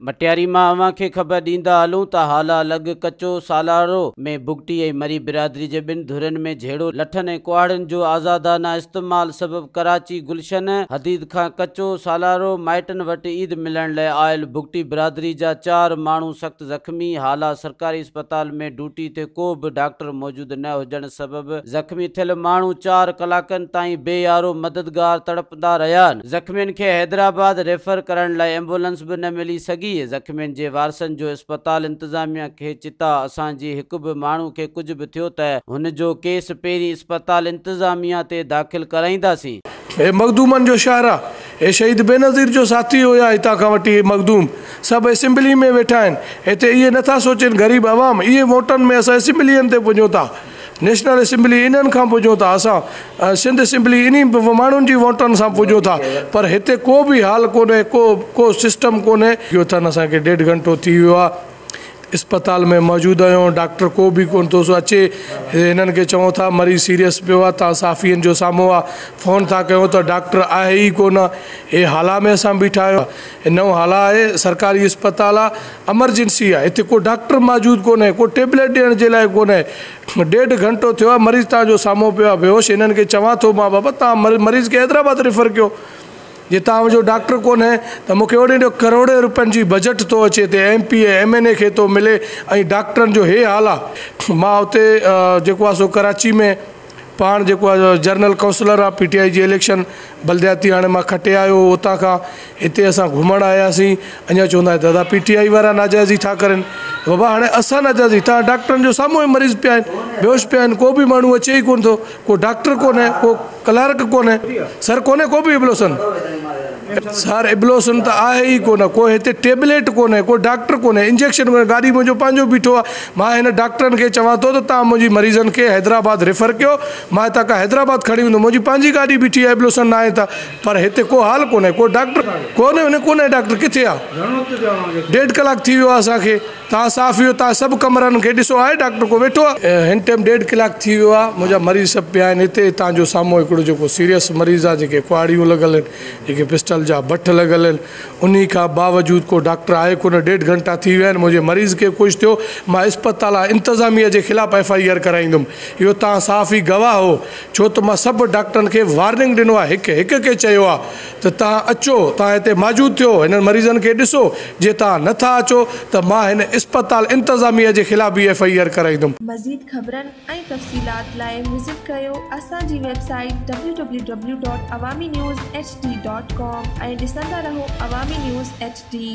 مٽياري مان اوهان کي خبر ڏيندا هلون ته هالا لڳ ڪچو سالارو ۾ بگٽي ۽ مري برادري جي ٻن ڌرين ۾ جهيڙو لٺن ۽ ڪهاڙين جو آزادانه استعمال سبب ڪراچي گلشن حديد کان ڪچو سالارو مائٽن وٽ عيد ملڻ لئه آيل بگٽي برادري جا 4 ماڻهو سخت زخمي هالا سرڪاري اسپتال ۾ ڊيوٽي تي ڪو به ڊاڪٽر موجود نه هجڻ سبب زخمي ٿيل ماڻهو 4 ڪلاڪن تائين بي يارو مددگار تڙپندا رهيا. زخمين کي حيدرآباد ريفر ڪرڻ لاء ايمبولنس به نه ملي سگهي. زخمين جي وارثن جو اسپتال انتظاميا کي چتاء اسان جي هڪ به ماڻهو کي ڪجهه به ٿيو ته هن جو ڪيس پهرين اسپتال انتظاميا تي داخل ڪرائينداسين. هي مخدومن جو شهر آ. هي شهيد بينظير جو ساٿي هيا هتان کان وٺي هي مخدوم سڀ اسيمبلي ۾ ويٺا آهن. هتي اهي نٿا سوچين غريب عوام اهي ووٽن ۾ اسان اسيمبلين تي پڄون ٿا. نيشنل اسيمبلي انهن کان پڄون ٿا اسان سنڌ اسيمبلي انهي ماڻهن جي ووٽن سان پڄون ٿا پر هتي ڪو به حال ڪونهي ڪو ڪو سسٽم ڪونهي. اهو اٿن اسان کي ڏيڍ گهنٽو ٿي ويو آهي اسپتال ۾ موجود آهيون ڊاڪٽر ڪو به ڪونه ٿو اچي هنن کي چئون ٿا مريض سيريس پيو آهي تان صحافين جو سامهون آهي فون ٿا ڪيون ته ڊاڪٽر آهي ئي ڪونه هي هالا ۾ اسان بيٺا آهيون هي نئون هالا آهي سرڪاري اسپتال آهي امرجنسي آهي هتي ڪو ڊاڪٽر موجود ڪونهي ڪو ٽيبليٽ ڏيڻ جي لاء ڪونهي ڏيڍ گهنٽو ٿيو آهي مريض توهان جو سامهون پيو آهي بيهوش هنن کي چوان ٿو مان بابا توهان مريض کي حيدرآباد ريفر ڪيو جي توهان جو ڊاڪٽر ڪونهي ته مونکي اوڏي ڏيو ڪروڙين روپين جي بجيٽ ٿو اچي هتي M P A M N A کي ٿو ملي ۽ ڊاڪٽرن جو هي حال آهي مان اتي جيڪو آهي سو ڪراچي ۾ پاڻ جيڪو آهي جنرل ڪائونسلر آ پي ٽي آء جي اليڪشن بلدياتي هاڻي مان کٽي آيو هو اتان کان هتي اسان گهمڻ آياسين اڃا چوندا آهن دادا پي ٽي آء وارا ناجائزي ٿا ڪرن بابا هاڻي اسان ناجائزي تان ڊاڪٽرن جو سامهون ئي مريض پيا آهن بيهوش پيا آهن ڪو به ماڻهو اچي ئي ڪونه ٿو ڪو ڊاڪٽر ڪونهي ڪو ڪلارڪ ڪونهي سر ڪونهي ڪو به ابلوسن سر ابلوسن ته آهي ئي ڪونه ڪو هتي ٽيبليٽ ڪونهي ڪو ڊاڪٽر ڪونهي انجيڪشن ڪونهي گاڏي منهنجو پنهنجو بيٺو آهي مان هن ڊاڪٽرن کي چوان ٿو ته توهان منهنجي مريضن کي حيدرآباد ريفر ڪيو مان هتان کان حيدرآباد کڻي ويندم منهنجي پنهنجي گاڏي بيٺي آهي ابلوسن ناهي ته پر هتي ڪو حال ڪونهي ڪو ڊاڪٽر ڪونهي ڪونهي ڊاڪٽر ڪٿي آهي ڏيڍ ڪلاڪ ٿي ويو آهي اسان کي. توهان صحافي آهيو توهان سڀ ڪمرن کي ڏسو آهي ڊاڪٽر ڪو ويٺو آهي. هن ٽيم ڏيڍ ڪلاڪ ٿي ويو آهي منهنجا مريض سڀ پيا آهن هتي توهان جو سامهون هڪڙو جيڪو سيريس مريض آهي جيڪي ڪهاڙيون لڳل آهن جيڪي پسٽل جا بٺ لڳل آهن انهي کان باوجود ڪو ڊاڪٽر آهي ڪونه ڏيڍ گهنٽا ٿي ويا آهن منهنجي مريض کي ڪجهه ٿيو مان اسپتال انتظاميه جي خلاف ايف I R ڪرائيندم اهو توهان صحافي گواهه هو ڇو ته مان سڀ ڊاڪٽرن کي وارننگ ڏنو آهي هڪ هڪ کي چيو آهي ته توهان اچو، توهان هتي موجود ٿيو، هنن مريضن کي ڏسو، جي توهان نه ٿا اچو ته مان هن اسپتال انتظاميه جي خلاف به ايف I R ڪرائيندم. مزيد خبرن ۽ تفصيلات لاء وزٽ ڪريو اسان جي web site www.awaminews hd.com ۽ ڏسندا رهو عوامي نيوز ايڇ ڊي.